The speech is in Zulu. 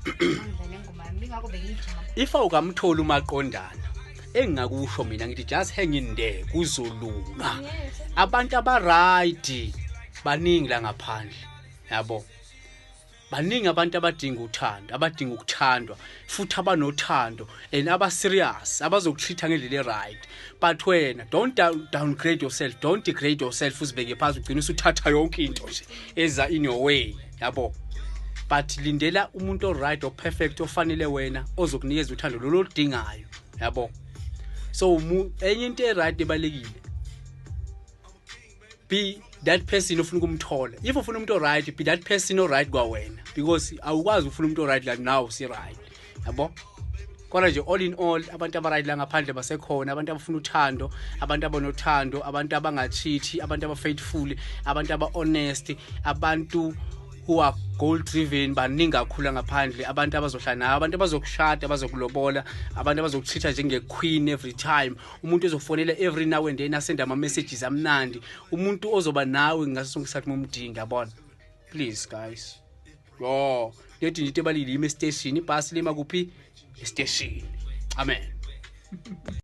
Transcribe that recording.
Angidlale ingoma yami, ingakho bengiyijama. If awukamtholi umaqondana, engingakusho mina ngithi just hang in there, kuzolunga. Abantu aba-right baningi la ngaphandle, yabo. Baningi abantu abadinga uthando, abadinga ukuthandwa, futhi abanothando and aba-serious, abazoku-treat-a ngendlela e-right. But wena don't downgrade yourself, don't degrade yourself, uzibeke phansi, ugcine usuthatha yonke into nje eza in your way, yabo. But lindela umuntu o-right, o-perfect, ofanele wena, ozokunikeza uthando lolu oludingayo, yabo. So enye into e-right ebalekile, be that person ofuna ukumthola. If ufuna umuntu o-right, be that person o-right kwawena, because awukwazi ufuna umuntu o-right like now si-right, yabo. Kodwa nje all in all, abantu aba-right la ngaphandle basekhona, abantu abafuna uthando, abantu abanothando, abantu abangachithi, abantu aba-faithful, abantu aba-honest, abantu who are goal driven, baningi kakhulu ngaphandle. Abantu abazohlala nawe, abantu abazokushada, abazokulobola, abantu abazoku-treat-a njenge-queen every time, umuntu ozofonela every now and then, asenda ama-messages amnandi, umuntu ozoba nawe ngaso sonke isikhathi momdinga, yabona. Please guys, yo, lethi nje into ebalile, ime estation, ibhasi lima kuphi? Estation. Amen.